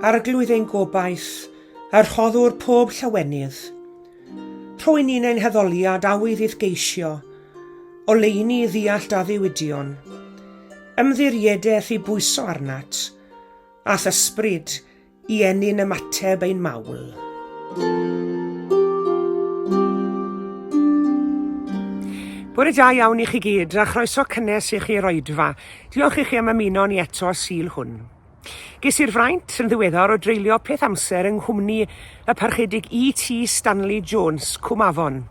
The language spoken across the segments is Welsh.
Arglwydd ein gobaith, a rhoddwr pob llawenydd. Rho i ni'n ein haddoliad awydd i'th geisio, oleuni i ddeall d'addewidion, ymddiriedaeth i bwyso arnat, a'th ysbryd i ennyn ymateb ein mawl. Bore da iawn i chi gyd, a chroeso cynnes i chi i'r oedfa. Diolch i chi am ymuno ni eto y Sul hwn. Ges i'r fraint yn ddiweddar o dreulio peth amser yng nghwmni y Parchedig E.T. Stanley Jones, Cwmafon.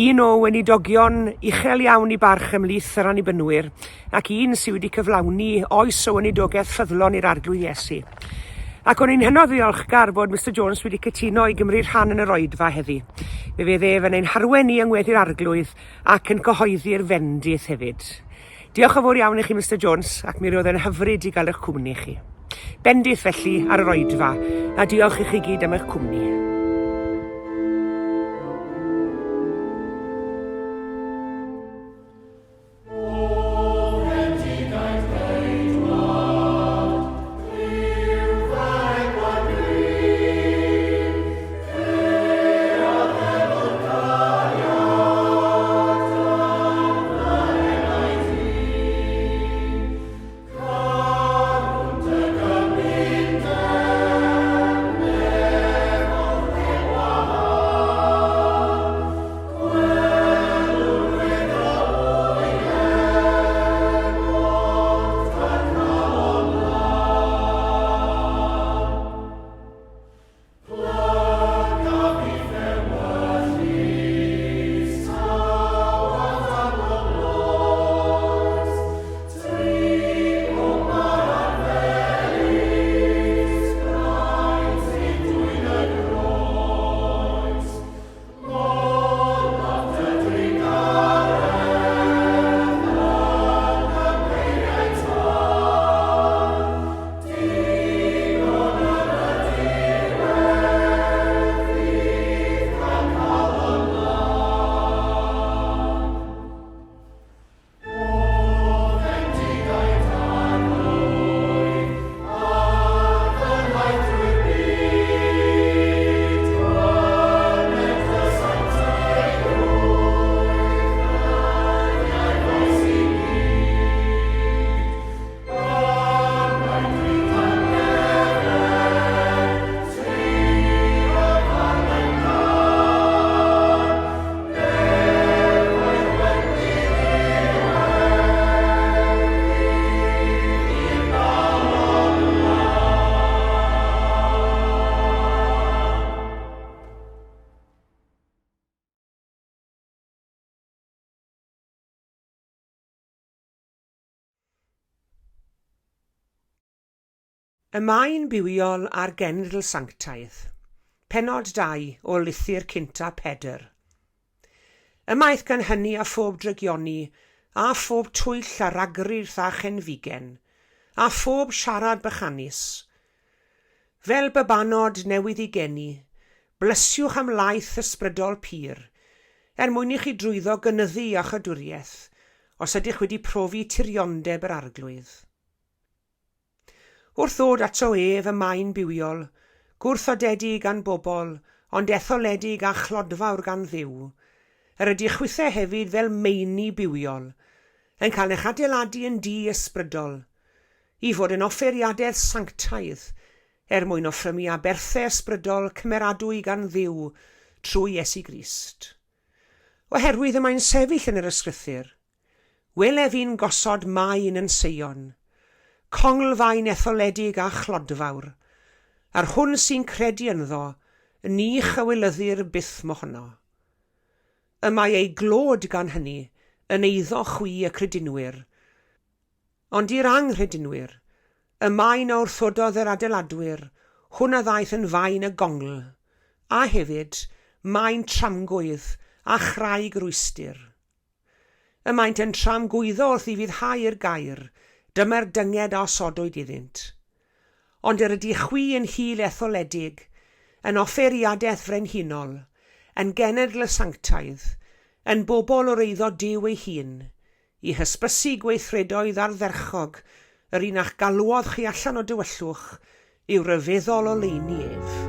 Un o weinidogion uchel iawn i barch ymhlith yr Annibynwyr, ac un sydd wedi cyflawni oes o weinidogaeth ffyddlon i'r Arglwydd Iesu. Ac o'n i'n hynod ddiolchgar bod Mister Jones wedi cytuno i gymryd rhan yn yr oedfa heddi. Mi fydd ef yn ein harwen ni yng ngweddi'r Arglwydd ac yn cyhoeddi'r fendith hefyd. Diolch yn fawr iawn i chi, Mister Jones, ac mi roedd e'n hyfryd i gael eich cwmni chi. Bendith felly ar yr oedfa, a diolch i chi gyd am eich cwmni. Y mae'n bywiol a'r genedl sanctaidd. Pennod 2 o Lythyr Cynta Pedr. Ymaith gan hynny a phob drygioni, a phob twyll a ragrirth a chenfigen, a phob siarad bychanus. Fel babanod newydd i geni, blysiwch am laeth ysbrydol pur, er mwyn i chi drwyddo gynyddu iachawdwriaeth, os ydych wedi profi tiriondeb yr Arglwydd. Wrth ddod ato ef y mae'n bywiol, gwrthodedig gan bobl, ond etholedig a chlodfawr gan Dduw. Yr ydych chwithe hefyd fel meini bywiol, yn cael eich adeiladu yn dŷ ysbrydol, i fod yn offeiriadedd sanctaidd, er mwyn offrymu aberthau ysbrydol cymeradwy gan Dduw trwy Iesu Grist. Oherwydd y mae'n sefyll yn yr Ysgrythur, Wele fi'n gosod maen yn Seion, conglfaen etholedig a chlodfawr, a'r hwn sy'n credu ynddo, ni chywilyddir byth mohono. Y mae ei glod gan hynny yn eiddo chwi y credinwyr, Ond i'r anghredinwyr, y maen a wrthododd yr adeiladwyr, hwn a ddaeth yn faen y gongl, a hefyd, maen tramgwydd a chraig rwystr. Y maent yn tramgwyddo wrth ufuddhau'r gair, dyma'r dynged a osodwyd iddynt. Ond yr ydych chwi yn hil etholedig, yn offeiriadaeth frenhinol, yn genedl sanctaidd, yn bobl o'r eiddo Duw ei hun, i hysbysu gweithredoedd ardderchog yr un a'ch galwodd chi allan o dywyllwch I'w ryfeddol oleuni ef.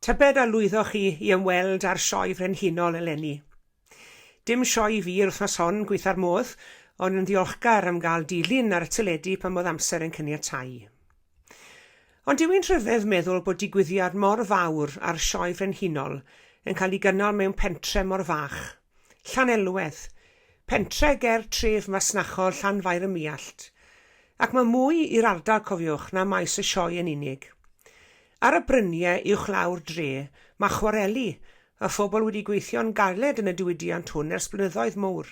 Tybed a lwyddoch chi i ymweld â'r Sioe Frenhinol eleni? Dim sioe i fi yr wythnos hon, gweitha'r modd, ond yn ddiolchgar am gael dilyn ar y teledu pan oedd amser yn caniatáu. Ond yw hi'n rhyfedd meddwl bod digwyddiad mor fawr â'r Sioe Frenhinol yn cael ei gynnal mewn pentre mor fach? Llanelwedd, pentre ger tref masnachol Llanfair-ym-Muallt. Ac mae mwy i'r ardal, cofiwch, na maes y sioe yn unig. Ar y bryniau uwchlaw'r dre, mae chwareli, a phobl wedi gweithio'n galed yn y diwydiant hwn ers blynyddoedd mowr.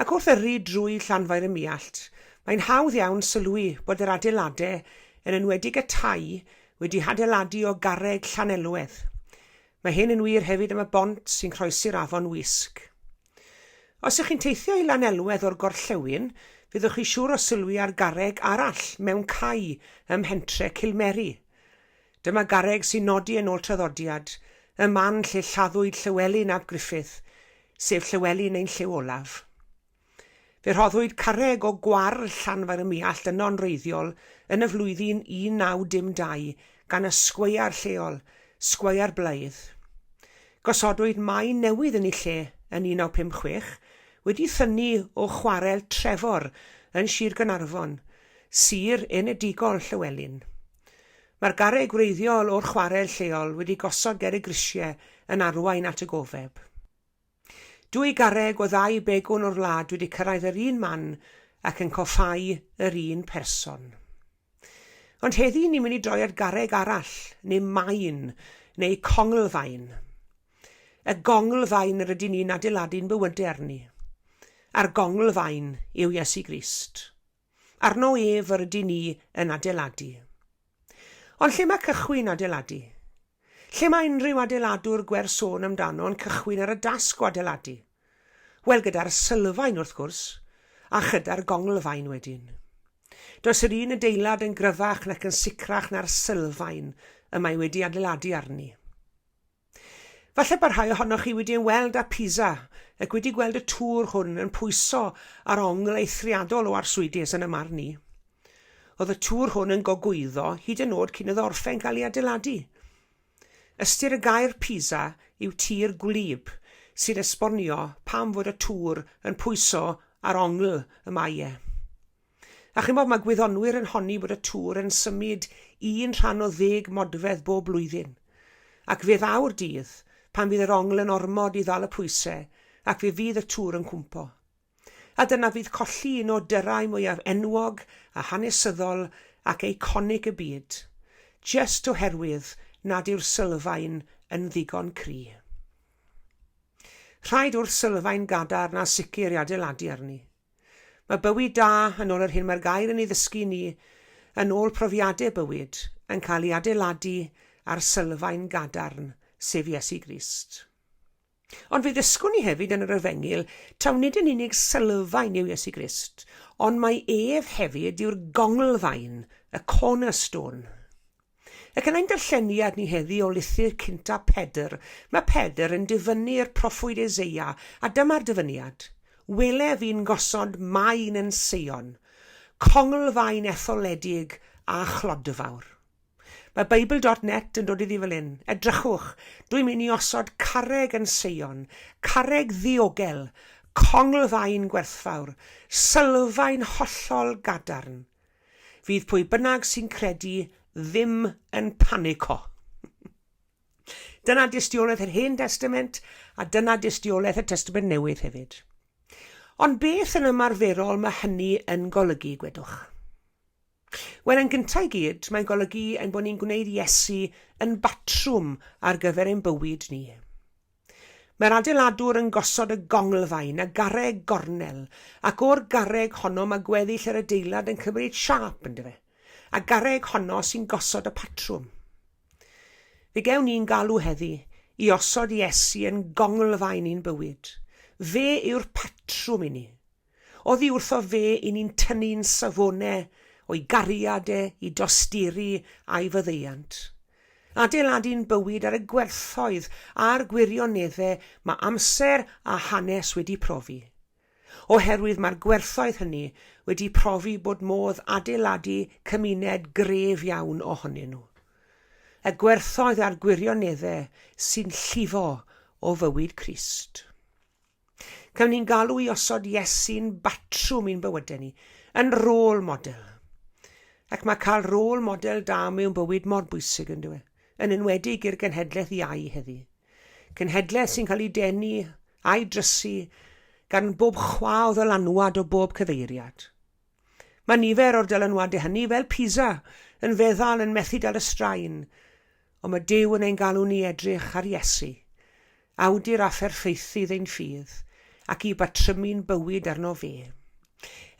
Ac wrth yrru drwy Llanfair-ym-Muallt, mae'n hawdd iawn sylwi bod yr adeiladau, yn enwedig y tai, wedi hadeiladu o garreg Llanelwedd. Mae hyn yn wir hefyd am y bont sy'n croesi'r afon Wysg. Os ych chi'n teithio i Lanelwedd o'r gorllewin, fyddwch chi siŵr o sylwi ar garreg arall mewn cae ym mhentre Cilmeri. Dyma garreg sy'n nodi yn ôl traddodiad, y man lle lladdwyd Llywelyn ap Gruffydd, sef Llywelyn ein llyw olaf. Fe rhoddwyd carreg o gwar Llanfair-ym-Muallt yno'n wreiddiol yn y flwyddyn 1912 gan y sgweiar lleol, Sgweiar Blythe. Gosodwyd maen newydd yn ei lle yn 1956, wedi thynnu o chwarel Trefor yn Sir Gaernarfon, sir enedigol Llywelyn. Mae'r garreg wreiddiol o'r chwarel lleol wedi gosod ger y grisiau yn arwain at y gofeb. Dwy garreg o ddau begwn o'r wlad wedi cyrraedd yr un man ac yn coffáu yr un person. Ond heddi ni'n mynd i droi at garreg arall, neu maen, neu conglfaen. Y gonglfaen yr ydyn ni'n adeiladu'n bywydau arni. A'r gonglfaen yw Iesu Grist. Arno ef yr ydyn ni yn adeiladu. Ond lle mae cychwyn adeiladu? Lle mae unrhyw adeiladwr gwerth sôn amdano yn cychwyn ar y dasg o adeiladu? Wel, gyda'r sylfaen, wrth gwrs, a chyda'r gonglfaen wedyn. Does yr un adeilad yn gryfach nac yn sicrach na'r sylfaen y mae wedi adeiladu arni. Falle bod rhai ohonoch chi wedi ymweld â Pisa ac wedi gweld y tŵr hwn yn pwyso ar ongl eithriadol o arswydus yn y marn i. Oedd y tŵr hwn yn gogwyddo hyd yn oed cyn iddo orffen cael ei adeiladu. Ystyr y gair Pisa yw tir gwlyb, sy'n esbonio pam fod y tŵr yn pwyso ar ongl y mae e. A chimod, mae gwyddonwyr yn honni bod y tŵr yn symud un rhan o ddeg modfedd bob blwyddyn. Ac fe ddaw'r dydd pan fydd yr ongl yn ormod i ddal y pwysau ac fe fydd y tŵr yn cwmpo. A dyna fydd colli un o dyrau mwyaf enwog a hanesyddol ac eiconig y byd. jyst oherwydd nad yw'r sylfaen yn ddigon cry. Rhaid wrth sylfaen gadarn a sicr i adeiladu arni. Mae bywyd da, yn ôl yr hyn mae'r gair yn ei ddysgu ni, yn ôl profiadau bywyd, yn cael ei adeiladu ar sylfaen gadarn, sef Iesu Grist. Ond fe ddysgwn ni hefyd yn yr Efengyl taw nid yn unig sylfaen yw Iesu Grist, ond mai ef hefyd yw'r gonglfaen, y cornerstone. Ac yn ein darlleniad ni heddi o lythyr cynta Pedr, mae Pedr yn dyfynnu'r proffwyd Eseia, a dyma'r dyfyniad, Wele fi'n gosod maen yn Seion, conglfaen etholedig a chlodfawr. Mae Bible dot net yn dod iddi fel hyn, Edrychwch, dwi'n mynd i osod carreg yn Seion, carreg ddiogel, conglfaen gwerthfawr, sylfaen hollol gadarn. Fydd pwy bynnag sy'n credu ddim yn panico. Dyna dystiolaeth yr Hen Destament a dyna dystiolaeth y Testament Newydd hefyd. Ond beth yn ymarferol mae hynny yn golygu, gwedwch? Wel, yn gyntaf i gyd, mae'n golygu ein bod ni'n gwneud Iesu yn batrwm ar gyfer ein bywyd ni. Mae'r adeiladwr yn gosod y gonglfaen, y garreg gornel, ac o'r garreg honno mae gweddill yr adeilad yn cymryd siâp, yndyfe? A garreg honno sy'n gosod y patrwm. Fe gewn ni'n galw heddi i osod Iesu yn gonglfaen i'n bywyd. Fe yw'r patrwm i ni. Oddi wrtho fe i ni'n tynnu'n safone o'i gariad e, i dosturi a'i faddeuant. Adeiladu'n bywyd ar y gwerthoedd a'r gwirionedde mae amser a hanes wedi profi. Oherwydd mae'r gwerthoedd hynny wedi profi bod modd adeiladu cymuned gref iawn ohonyn nhw. Y gwerthoedd a'r gwirionedde sy'n llifo o fywyd Crist. Cawn ni'n galw i osod Iesu'n batrwm i'n bywydau ni, yn rôl model. Ac mae cael rôl model da mewn bywyd mor bwysig yn dyw e, yn enwedig i'r genhedlaeth iau heddi. Cenhedlaeth sy'n cael ei denu a'i drysu gan bob chwa o ddylanwad o bob cyfeiriad. Mae nifer o'r dylanwadau hynny, fel Pisa, yn feddal, yn methu dal y straen, ond mae Duw yn ein galw ni edrych ar Iesu, awdur a pherffeithydd ein ffydd, ac i batrymu'n bywyd arno fe.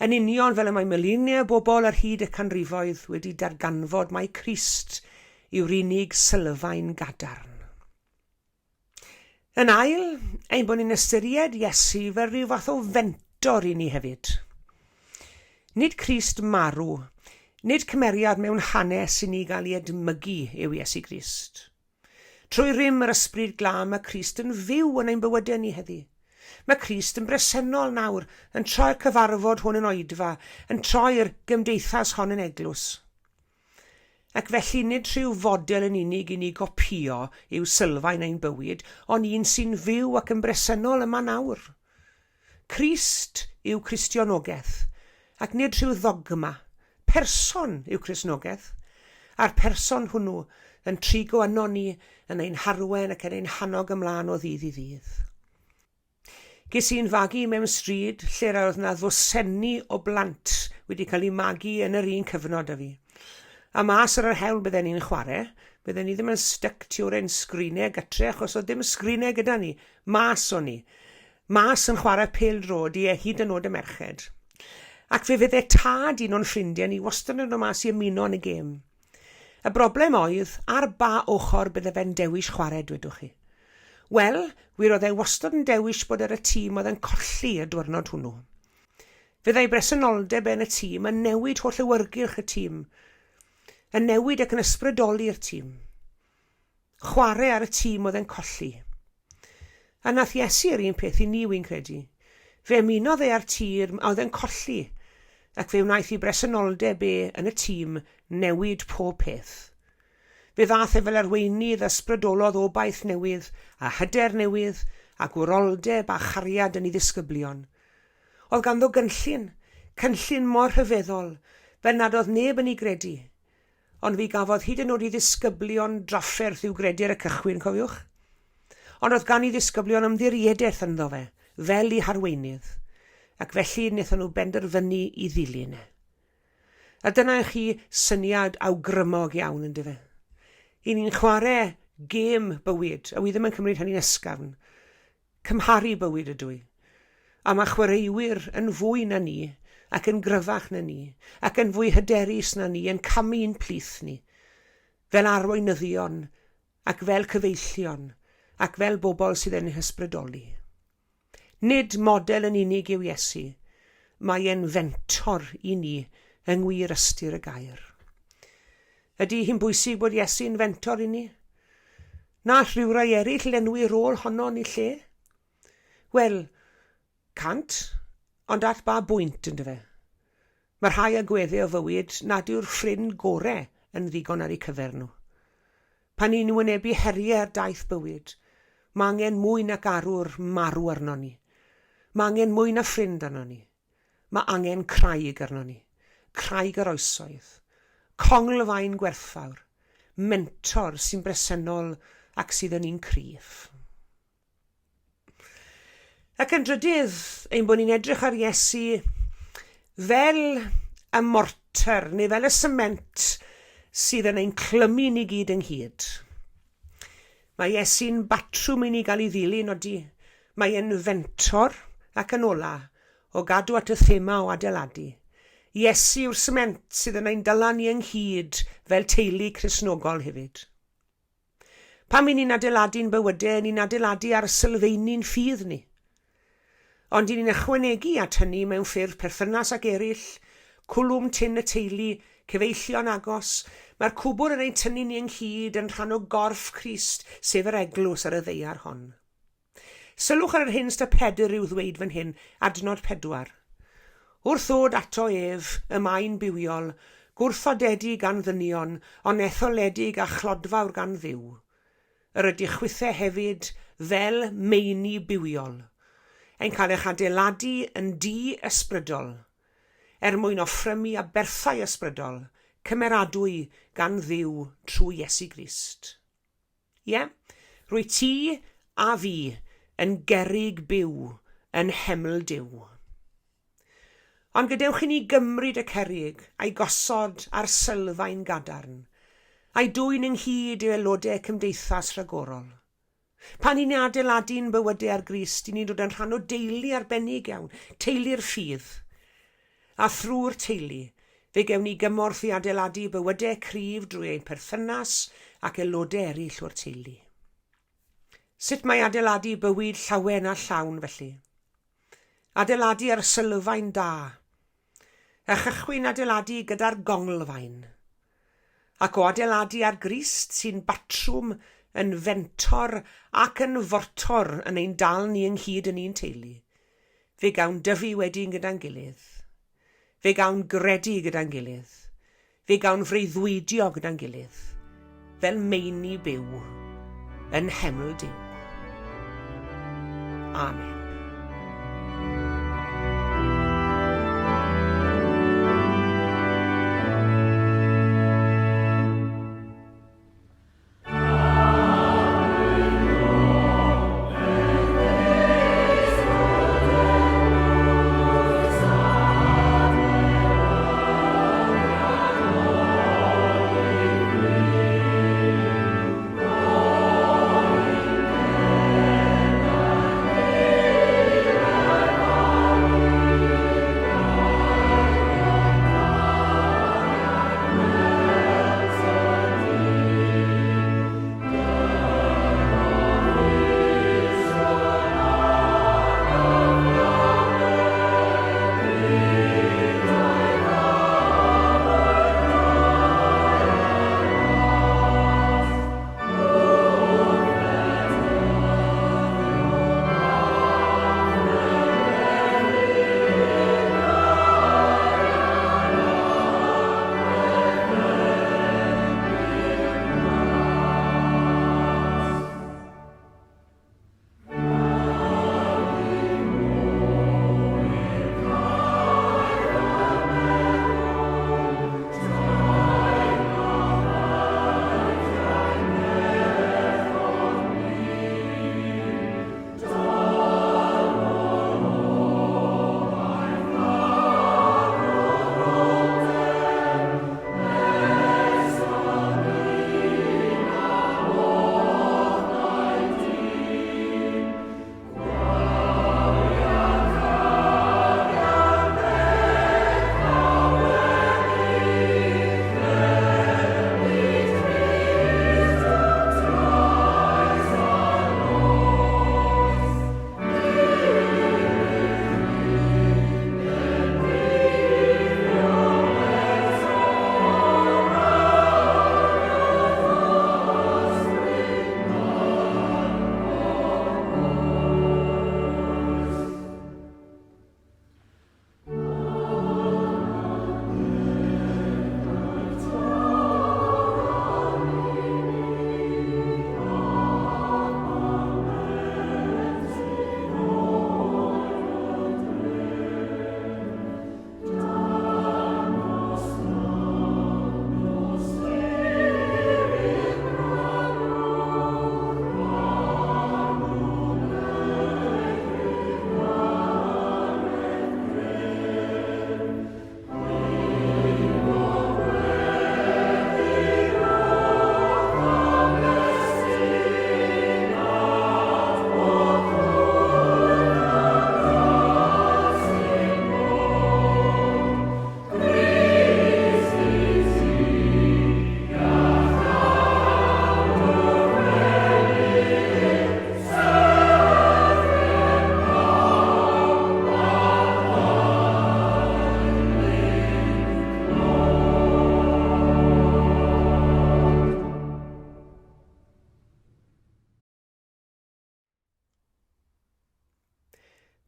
Yn union fel y mae miliynau o bobl ar hyd y canrifoedd wedi darganfod mai Crist yw'r unig sylfaen gadarn. Yn ail, ein bod ni'n ystyried Iesu fel rhyw fath o fentor i ni hefyd. Nid Crist marw, nid cymeriad mewn hanes i ni gael ei edmygu yw Iesu Grist. Trwy rym yr Ysbryd Glân mae Crist yn fyw yn ein bywydau ni heddi. Mae Crist yn bresennol nawr, yn troi'r cyfarfod hwn yn oedfa, yn troi'r gymdeithas hon yn eglwys. Ac felly nid rhyw fodel yn unig i ni gopïo yw sylfaen ein bywyd, ond un sy'n fyw ac yn bresennol yma nawr. Crist yw Cristionogaeth, ac nid rhyw ddogma. Person yw Cristnogaeth, a'r person hwnnw yn trigo ynon ni, yn ein harwain ac yn ein hannog ymlaen o ddydd i ddydd. Ges i'n fagu mewn stryd lle roedd 'na ddwsenni o blant wedi cael eu magu yn yr un cyfnod â fi. A mas ar yr hewl bydden ni'n chwarae, bydden ni ddim yn styc tu ôl ein sgrinau gytre achos oedd ddim sgrinau gyda ni. Mas o'n ni. Mas yn chwarae pêl-droed, ie, hyd yn oed y merched. Ac fe fydde tad un o'n ffrindiau ni wastad yn dod mas i ymuno yn y gêm. Y broblem oedd, ar ba ochr bydde fe'n dewis chwarae, dwedwch chi? Wel, wir oedd e wastad yn dewis bod ar y tîm oedd yn colli y dwyrnod hwnnw. Fyddai bresenoldeb e yn y tîm yn newid holl awyrgylch y tîm, yn newid ac yn ysbrydoli'r tîm. Chwarae ar y tîm oedd e'n colli. A nath Iesu yr un peth i ni, wi'n credu. Fe ymunodd e â'r tir a oedd e'n colli, ac fe wnaeth ei bresenoldeb e yn y tîm newid pob peth. Fe ddaeth e fel arweinydd a ysbrydolodd obaith newydd, a hyder newydd, a gwroldeb a chariad yn ei ddisgyblion. Oedd ganddo gynllun, cynllun mor rhyfeddol, fel nad oedd neb yn ei gredu. Ond fi gafodd hyd yn oed i ddisgyblion drafferth i'w gredu ar y cychwyn, cofiwch. Ond oedd gan i ddisgyblion ymddiriedaeth ynddo fe, fel i harweinydd, ac felly wnaethon nhw benderfynu i ddilyn e. A dyna i chi syniad awgrymog iawn, yndyfe? I ni'n chwarae gêm bywyd, a wi ddim yn cymryd hynny'n ysgafn. Cymharu bywyd ydw i. A mae chwaraewyr yn fwy na ni, ac yn gryfach na ni, ac yn fwy hyderus na ni, yn camu i'n plith ni, fel arweinyddion, ac fel cyfeillion, ac fel bobl sydd yn eu hysbrydoli. Nid model yn unig yw Iesu, mae e'n fentor i ni yng ngwir ystyr y gair. Ydy hi'n bwysig bod Iesu'n fentor i ni? Na all rhywrai eraill lenwi rôl honno yn ei lle? Wel, cant, ond at ba bwynt, yndyfe? Mae rhai agweddau o fywyd nad yw'r ffrind gore yn ddigon ar eu cyfer nhw. Pan ni'n wynebu heriau ar daith bywyd, mae angen mwy nac arwr marw arnon ni. Mae angen mwy na ffrind arnon ni. Mae angen craig arnon ni. Craig yr oesoedd. Conglfaen gwerthfawr. Mentor sy'n bresennol ac sydd yn un cryf. Ac yn drydydd, ein bod ni'n edrych ar Iesu fel y mortar neu fel y sement sydd yn ein clymu ni gyd ynghyd. Mae Iesu'n batrwm i ni gael ei ddilyn, odi. Mae e'n fentor ac yn ola, o gadw at y thema o adeiladu. Iesu yw'r sement sydd yn ein dala ni ynghyd fel teulu Cristnogol hefyd. Pan y'n ni'n adeiladu'n bywydau, ni'n adeiladu ar sylfeini'n ffydd ni. Ond y'n ni'n ychwanegu at hynny mewn ffyrdd perthynas ac eraill, cwlwm tyn y teulu, cyfeillion agos, mae'r cwbl yn ein tynnu ni ynghyd yn rhan o gorff Crist, sef yr eglwys ar y ddaear hon. Sylwch ar yr hyn s'da Pedr i'w ddweud fan hyn, adnod 4. Wrth ddod ato ef, y mae'n bywiol, gwrthodedig gan ddynion, ond etholedig a chlodfawr gan Dduw. Yr ydych chwithe hefyd fel meini bywiol, yn cael eich adeiladu yn dŷ ysbrydol, er mwyn offrymu aberthau ysbrydol, cymeradwy gan Dduw trwy Iesu Grist. Ie, rwyt ti a fi yn gerrig byw yn nheml Duw. Ond gadewch i ni gymryd y cerrig a'i gosod ar sylfaen gadarn, a'i dwyn ynghyd i aelodau cymdeithas rhagorol. Pan ni'n adeiladu'n bywydau ar Grist, i ni'n dod yn rhan o deulu arbennig iawn, teulu'r ffydd. A thrwy'r teulu, fe gewn ni gymorth i adeiladu bywydau cryf drwy ein perthynas ac aelodau eraill o'r teulu. Sut mae adeiladu bywyd llawen a llawn, felly? Adeiladu ar sylfaen da. A chychwyn adeiladu gyda'r gonglfaen. Ac o adeiladu ar Grist sy'n batrwm, yn fentor ac yn fortor yn ein dal ni ynghyd yn un teulu. Fe gawn dyfu wedyn gyda'n gilydd. Fe gawn gredu gyda'n gilydd. Fe gawn freuddwydio gyda'n gilydd. Fel meini byw yn nheml Duw. Amen.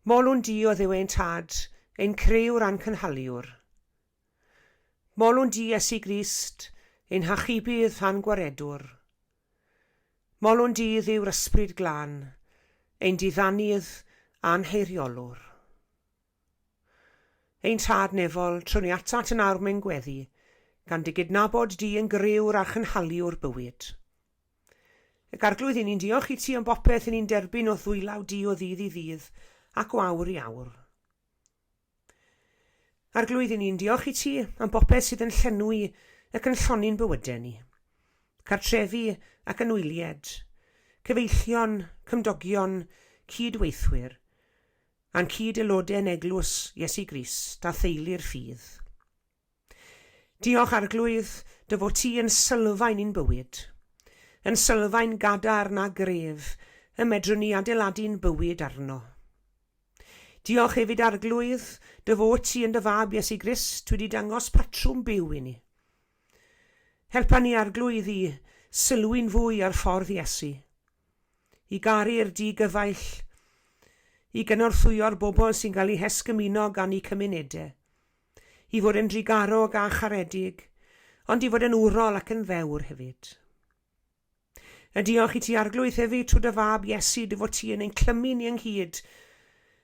Molwn di, o Dduw ein Tad, ein crëwr a'n cynhaliwr. Molwn di, Iesu Grist, ein hachubydd a'n gwaredwr. Molwn di, Dduw'r Ysbryd Glân, ein diddanydd a'n heiriolwr. Ein Tad nefol, trwn ni atat yn awr mewn gweddi, gan dy gydnabod di yn grëwr a chynhaliwr bywyd. Ac Arglwydd, i ni'n diolch i ti am bopeth i ni'n derbyn o'th ddwylaw di o ddydd i ddydd ac o awr i awr. Arglwydd, i ni'n diolch i ti am bopeth sydd yn llenwi ac yn llonni'n bywydau ni. Cartrefi ac anwylied, cyfeillion, cymdogion, cyd-weithwyr, a'n cyd-aelodau yn eglwys Iesu Grist a theulu'r ffydd. Diolch, Arglwydd, dy fod ti yn sylfaen i'n bywyd, yn sylfaen gadarn a gref y medrwn ni adeiladu'n bywyd arno. Diolch hefyd, Arglwydd, dy fod ti yn dy Fab Iesu Grist wedi dangos patrwm byw i ni. Helpa ni, Arglwydd, i sylwi'n fwy ar ffordd Iesu, i garu'r di-gyfaill, i gynorthwyo'r bobl sy'n cael eu hesgymuno gan eu cymunedau, i fod yn drugarog a charedig, ond i fod yn wrol ac yn ddewr hefyd. A diolch i ti Arglwydd hefyd trwy dy fab Iesu dy fod ti yn ein clymu ni ynghyd,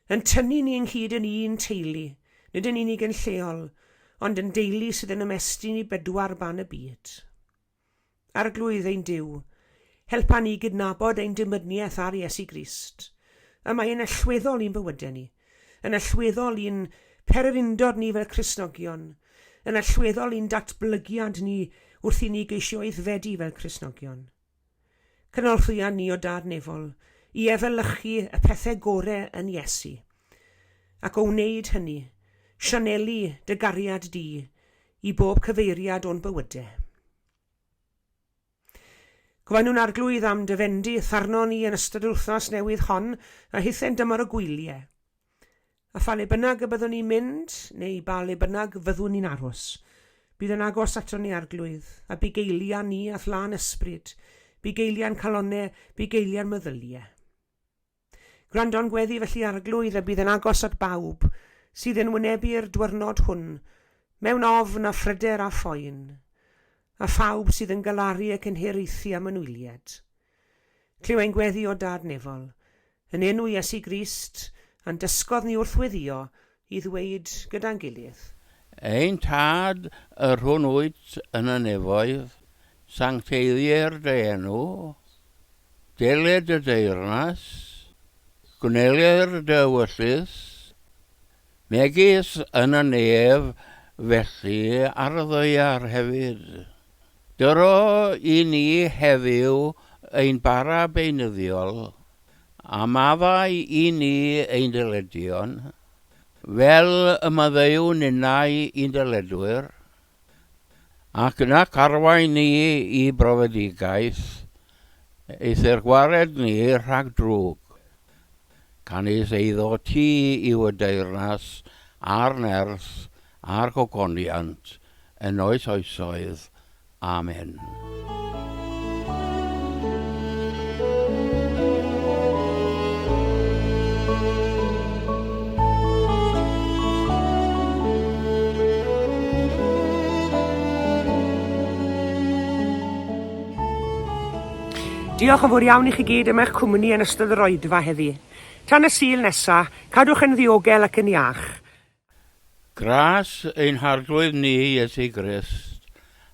yn tynnu ni ynghyd yn un teulu, nid yn unig yn lleol, ond yn deulu sydd yn ymestyn i bedwar ban y byd. Arglwydd ein Duw, helpa ni gydnabod ein dimydniaeth ar Iesu Grist. Y mae yn allweddol i'n bywydau ni, yn allweddol i'n pererindod ni fel Cristnogion, yn allweddol i'n datblygiad ni wrth i ni geisio aeddfedu fel Cristnogion. Cynorthwya ni o Dad Nefol i efelychu y pethau gore yn Iesu, ac o wneud hynny, sianelu dy gariad di i bob cyfeiriad o'n bywydau. Gofynnwn Arglwydd am dy fendith arnon ni yn ystod yr wythnos newydd hon a hithen dymor y gwyliau. A pha le bynnag y byddwn ni'n mynd, neu ba le bynnag fyddwn ni'n aros, bydd yn agos aton ni Arglwydd, a bugeilia ni a'th lân ysbryd, bugeilia'n calonnau, bugeilia'n meddyliau. Gwrando'n gweddi felly Arglwydd a bydd yn agos at bawb sydd yn wynebu'r dwyrnod hwn mewn ofn a phryder a phoen, a phawb sydd yn galaru ac yn hiraethu am anwyliad. Clyw ein gweddi o Dad Nefol, yn enw Iesu Grist, a'n dysgodd ni wrth weddïo i ddweud gyda'n gilydd. Ein Tad, yr hwn wyt yn y nefoedd, sancteiddier dy enw, Deled dy deyrnas, gwneler dy ewyllys, megis yn y nef, felly ar y ddaear hefyd. Dyro i ni heddiw ein bara beunyddiol, a maddau i ni ein dyledion, fel y maddeuwn ninnau i'n dyledwyr, Ac nac arwain ni i brofedigaeth, eithr gwared ni rhag drwg. Canys eiddo ti yw y deyrnas, a'r nerth, a'r gogoniant, yn oes oesoedd. Amen. Diolch yn fawr iawn i chi gyd am eich cwmni yn ystod yr oedfa heddi. Tan y Sul nesa, cadwch yn ddiogel ac yn iach. Gras ein Harglwydd ni Iesu Grist,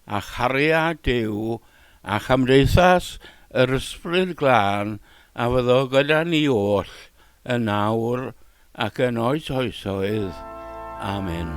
a chariad Duw, a chymdeithas yr Ysbryd Glân a fyddo gyda ni oll, yn awr ac yn oes oesoedd. Amen.